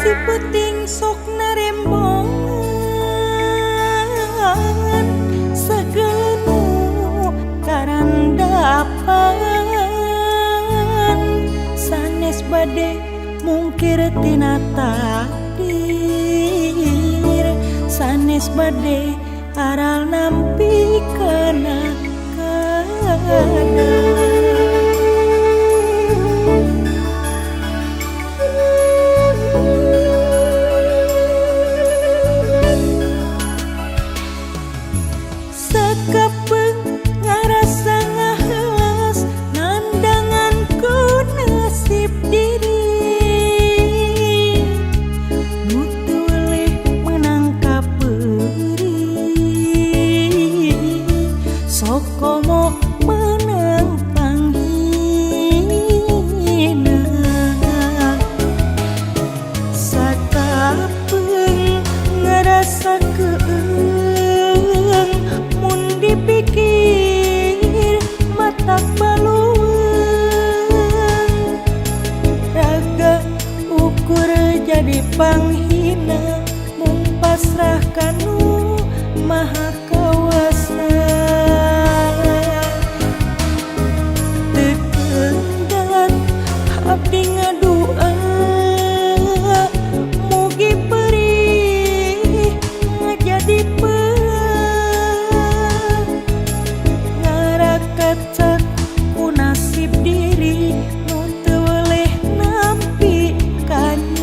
Si penting sok narembongan segala nu karandapan sanes bade mungkir tina takdir sanes bade aral nampi kana kadar. Sakapeung ngarasa ngaheulas nandangan ku nasib diri nu teu weleh meunang kapeurih sok komo meunang panghina. Sakapeung ngarasa keung mun dipikir matak balueung raga ukur jadi panghina mung pasrah kanu Maha Kawasa. Teu kendat abdi ngadua mugi perih ngajadi peah ngarakecek ku nasib diri nu teu weleh nampi kanyeri.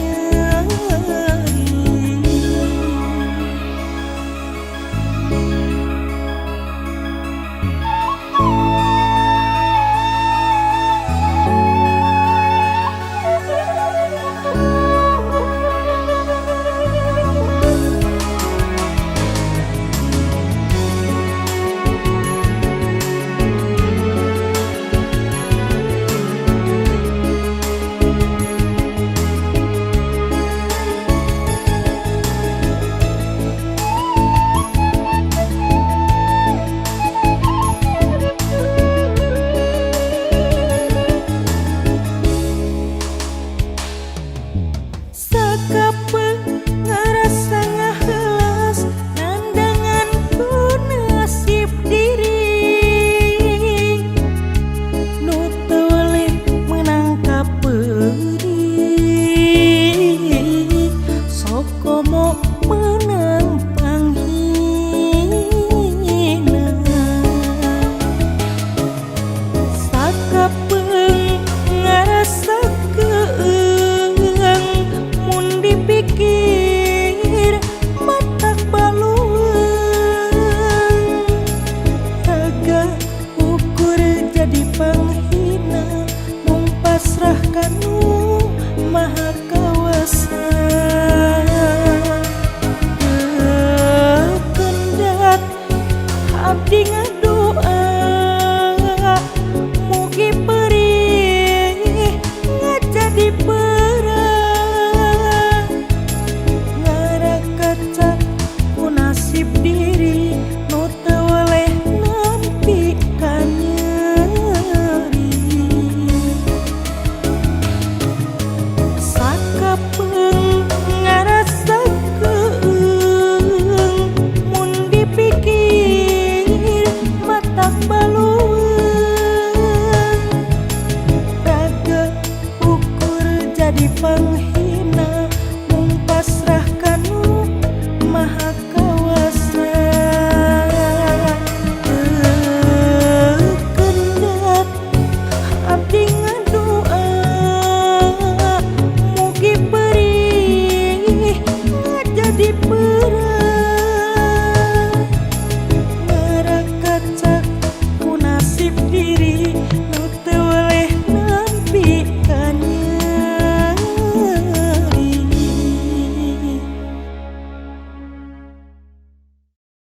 Sakapeung ngarasa ngaheulas nandangan ku nasib diri nu teu weleh meunang kapeurih sok komo meunang panghina. Sakapeung ngarasa keung mun dipikir matak balueung raga ukur jadi panghina mung pasrah kanu Maha Kawasa. Teu kendat abdi ngadua mugi perih ngajadi perah ngarakecek ku nasib diri nu teu weleh nampi kanyeri. Sakapeung ngarasa keung mun dipikir matak balueung raga ukur jadi panghina.